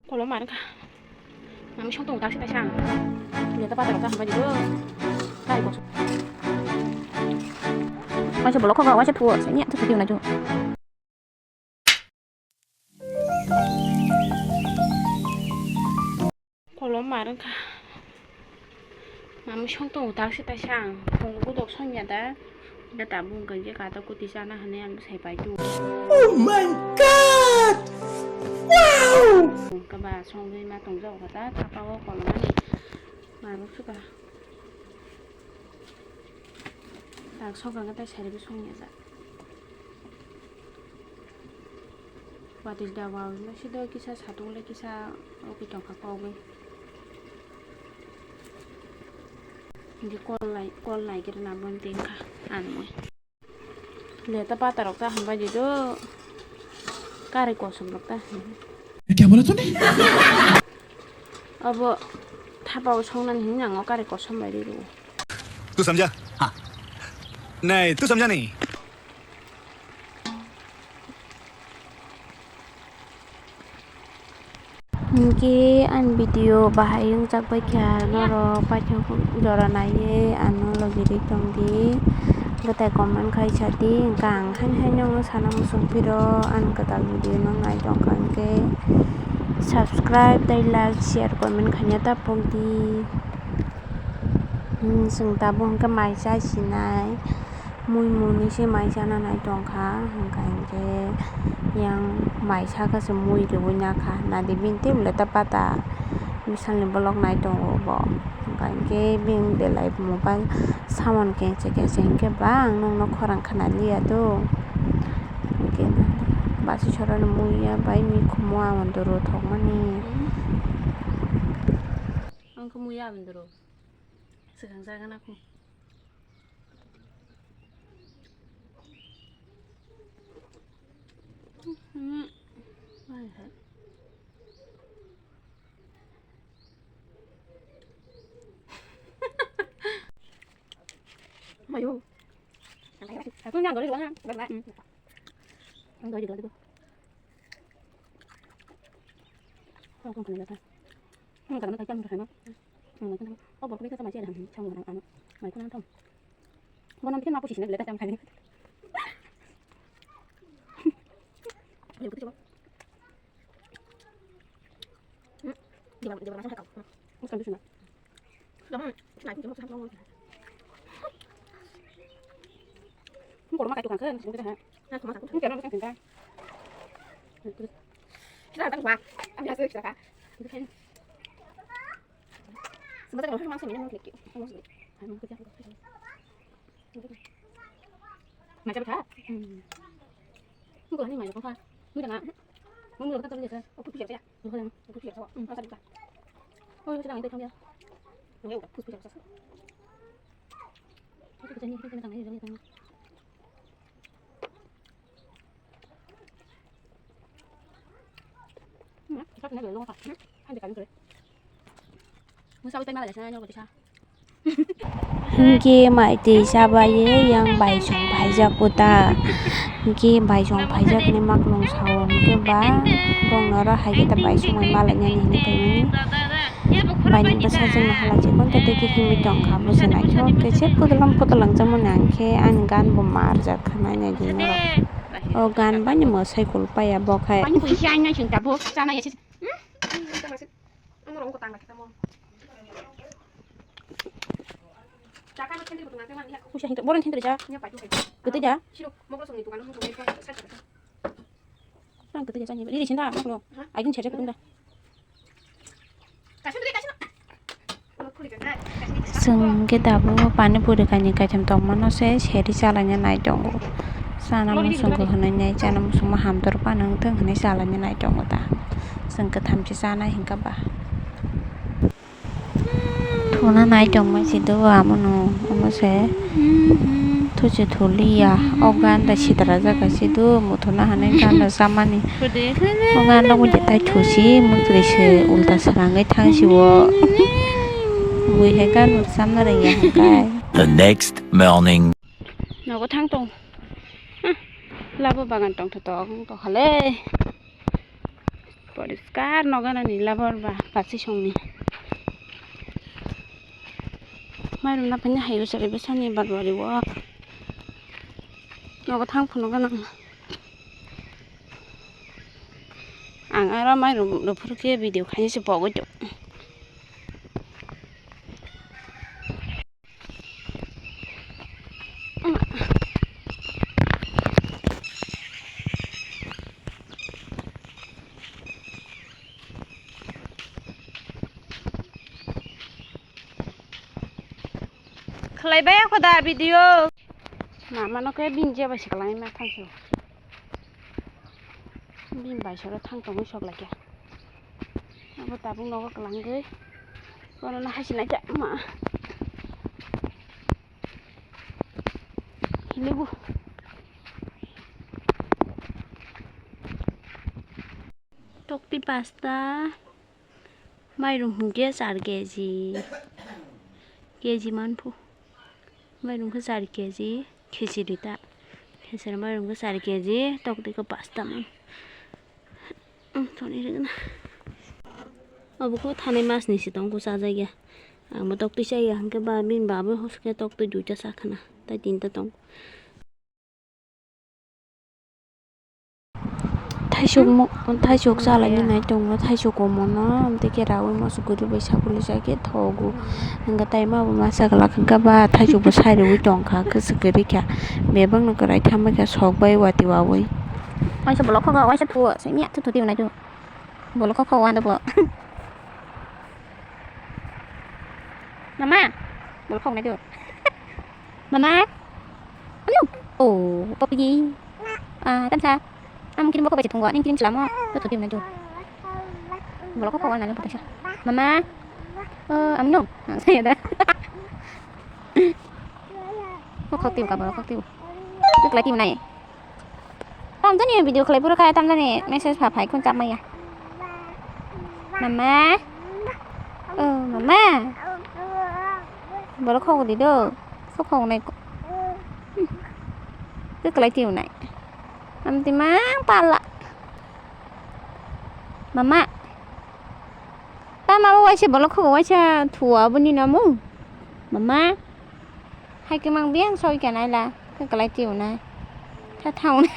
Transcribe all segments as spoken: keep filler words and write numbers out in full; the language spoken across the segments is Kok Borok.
Kolom mar wngkha. Mami song tongo taksi kaisa ang. Leta pata rok ta hambai di do. Kai kosong. Waisa bolok kho waisa thuo sanya ta thuo na jo. Kolom mar wngkha. Mami song tongo taksi kaisa ang. Tongo godok song ya da. Da tabuk hwnkha khe katok kuti chana hinwi ang sai pai tu. Oh my God! Wow! Hwnkha ba songwi ma tongjago kha ta thapa o kolomani. Marok suka. Tak sokang tai sari bo song ya da. What is the wow? No sido kisa satung le kisa oki tongkha kogwi. Hindi call lai, call lai kira na bon tingkha anmoi. Leta pata rok ta hambai di do. Kari kosom rok ta. Kya bola tune? Abo thapa o song nani hinang o kari kosom bai di do. तू समझा? हाँ। नहीं, तू समझा नहीं। Hinkhe ani video bahai wngjak bai kha norok paithak jora naiwi ano logi ri tongdi, kwtai comment khai sadi, hwnkhe ang haino haino wngwi sana muchung phiro ani kwtal video no nai tongkha hinkhe subscribe tei like share comment khaina ta pokdi. Hmm, chwng tabuk hwnkhe mai chai sinai. Mui muni se mai chana nai tongkha, hwnkha hinkhe yang mai saka se mui riui nakha, nadi bini tei belai ta pata bisalni bolok nai tongo bo, hwnkha hinkhe bini belai mobile samung kengse kengse hinkhe ba ang nokno khorang khna liya do, hinkhe basi sorani mui ya bai mikhumu ang doro thokmani. Ang khe mui ya ang doro swkang jaga nakho. Mayo. Aku yang dulu kan. Bye bye. Yang dulu dulu. Kau kau kena datang. Enggak ada macam macam. Enggak ada. Oh, baru kita sama aja dah. Sama orang anu. Mai kuna tom. Bono bikin apa sih sini beli tacam kali. Ayo kita coba. Hmm. Dia dia masuk kau. Bukan tu sana. Jangan. Nah, itu masuk kau. Ini kalau makan tukang kan, sebentar ha. Nah, aku masak. Ini kalau makan tukang. Kita datang wah. Ambil hasil kita kak. Sebentar kalau masak ini mau klik. Mau klik. Mau klik. Mai cha bwkha? Hmm. Nung kolani mai bwkha. Nung jana. Nung mulu kata tadi jasa. Oh, kutu jasa ya? Nung kolani. Kutu jasa. Hmm, asa bwkha. Oh, sudah ngai tong ya. Ngai udah, kutu jasa. Itu kerjanya, itu kerjanya, kerjanya. Hmm, kita kena dulu, Kak. Hmm, ada kan, Kak? Musa, utai malah, saya nyuruh, Kak. Hinkhe mai twi chabaiwi yang baisong phaijak kota. Hinkhe baisong phaijakni maklung sao hinkhe ba bongni oro hai khe ta baisongwi malainani hinwi tongmani. Baini bwsajwkno hala chikon tei tei khe himwi tongkha bwswk naithok khe se pudulom pudulang jakmani hinkhe ani gan bo marjak kha nainai di norok. O gan baini mwsai kul paiya bo khai. Kusa hinto, boron hinto ja. Kutu ja. Ang kutu ja sani. Riri sinda maklo. Aigin cheche kutu da. Chwng khe tabuk pani puri kainwi kaitham tongmano se seri chalaina nai tongo. Chana muchungo hwnwi nai, chana muchungma hamtor phano wngthang hwnwi chalaina nai tongo ta. Chwng kwthamchi chana hinkha ba. Thuna nai tongma si do abono, omo se thuchi thuliya, o ganda sitra jaga si do, muthuna hwnwi ganda chamani. O ganda bo jetai thusi, mwtwrwi se ulta srangwi thang si o. Bui hai ganda chamna rwngya hwnkhe. The next morning. Nogo thang tong. Labo bagan tongthotok tongkha le. Poriskar nogo nani labor ba basi songni. Mairum na phani hayo sari bwsani balbari o. Nogo thang phunuk gana. Ang aro mairum rw phuru khe video khainai se pogwi tong. Khlai bai ako da video. Mama no khe bini je bai se kwlangwi ma thangsu. Bini bai soro thang tongwi sok lai khe. Abo tabuk nogo kwlangwi. Bono no hasi nai khe ma. Hilibu. Tokti pasta. Mairum hwnkhe char keji, keji manphu. Mairum khe char keji, khichiri ta. Khichiri mairum khe char keji, tokti khe pasta man. Ang thani rwgwna. Obo khe thanai masni se tongkhe chajakya. Ang bo tokti chaya hwnkhe ba bini baba hoske tokti duita chakhwna. Tai tinta tong. Thaisuk mo-, thaisuk chalai nai tongo, thaisuk omono, amtwi khe raui moso kwrwi bai sabuli sa khe thogo. Hwnkhe tai ma bo masa glak hwnkhe ba thaisuk bo sai rwui tongkha, kwchwk kwrwi kha. Bebak no kwrai thambai kha sok bai watwi waui. Waisa bolok khogo, waisa thuo, simi athu thuti nai tu. Bolok khok khogo ando bo. Mama, bolok khok nai tu. Mama. Anu. Oh, papi. Ah, tamsa. Am kirim bokok baca tunggu, ning kirim selama. Tuh tuh mana tuh. Bolok kok kawan nang pakai. Mama. Eh, amno. Saya dah. Kok kau tiu kabel kok tiu. Tuh kelai tiu nai. Tamjani video khlai phuru kha tamjani message pha phai khun chap maya. Mama. Oh, mama. Borok khok di do. Sok khok nai. Khe kwlai twi nai. Amtwi mang pala. Mama. Tama bo waisa bolok khok waisa thua boni namu. Mama. Hai kwmang biyang soi khe naila, khe kwlai twi nai. Tha thang nai.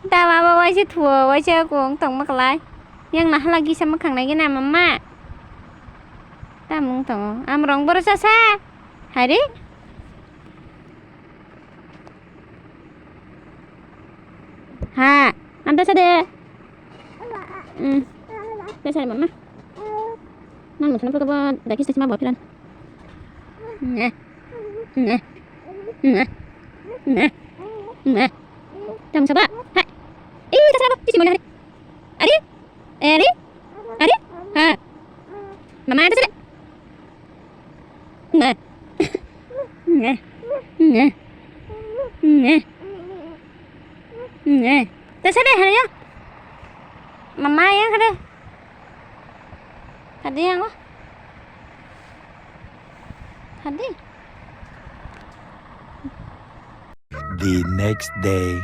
Tama bo waisa thuo, waisa kung tongma kwlai. Yang nahala kisa mwkhang nai gina mama. Tamung tongo. Amrong boro sasa. Hari. Ha, anta sade. Hmm. Sasa mama. Nang nang nang nang nang. Nge. Nge. Nge. Nge. Nge. Tang saba. Hai. Ih, tak saba. Sisi mana hari? Ari? Eh, Ari? Ari? Ha. Mama ada sini. Nge. Nge. Nge. Nge. Nge. Tak saba hari ya? Mama yang ada. Tadi yang apa? Tadi. The next day.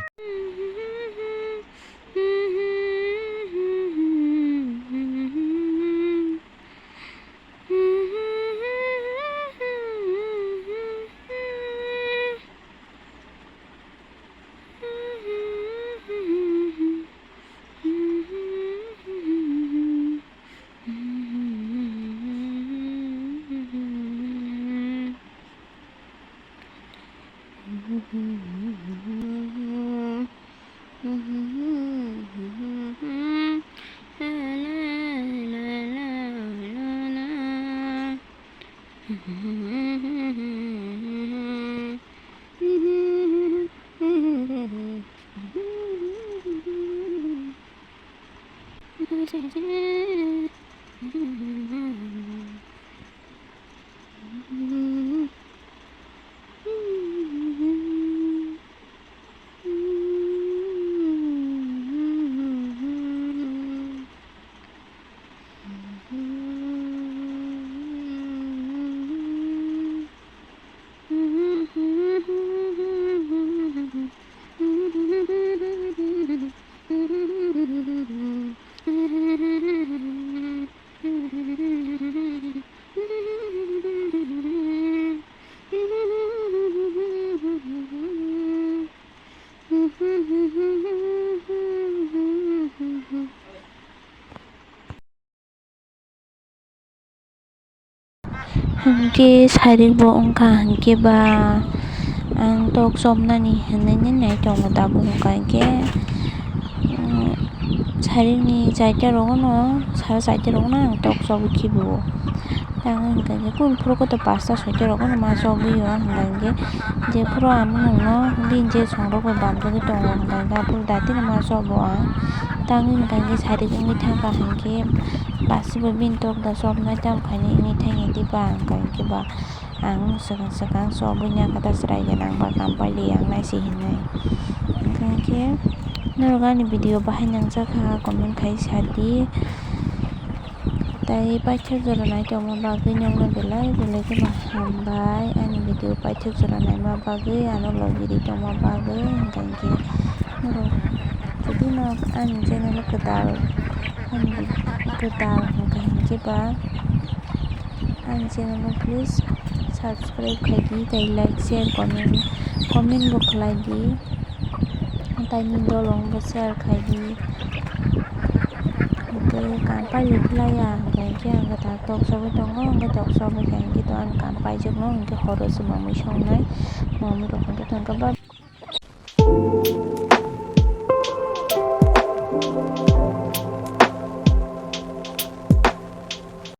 Hwnkhe Sarik bo wngkha, hwnkhe ba ang tok chopnani hinwi nai tongo tabuk, hwnkha hwnkhe, um, Sarikni chaita rogono, sara chaita rogono ang tok chobwi khibiwo. Tei ang hwnkha hwnkhe kunu phuru koto pasta soita rogono ma chobwi o, hwnkha hwnkhe jephuru ang nwngno bini je songrok bai bamjagwi tongo, hwnkha hwnkhe aphuru datino ma chobo ang. Tei ang hwnkha hwnkhe Sarik wngwi thangkha, hwnkhe basibo bini tok da chopnai tamo khainwi wngwi thangya diba, hwnkha hwnkhe ba. Ang swkang swkang chobwi nangkha ta chwrai gwnang ba kampali yang nai se hinwi. Hwnkha hwnkhe norok ani video bahai nangjakha comment khai sadi. Tei paithak jora nai tongma bagwi nokno belai belai kheno hambai ani video paithak jora naima bagwi ano logi ri tongma bagwi. Hwnkha hwnkhe norok jodi no ani channel o kwtal ani video kwtal hwnkha hwnkhe ba. Ani channel no please subscribe khai di, tei like, share, comment, comment bo khlai di, tei nini dolong bo share khai di. Hwnkhe kampali khlai ya, hwnkhe ang kwtal tok chobwi tongo, hwnkhe tok chobwi khe hwnkhe to ang kampaijakno, hwnkhe horo se mamwi songnai, mamwi rok hwnkhe tongkha ba.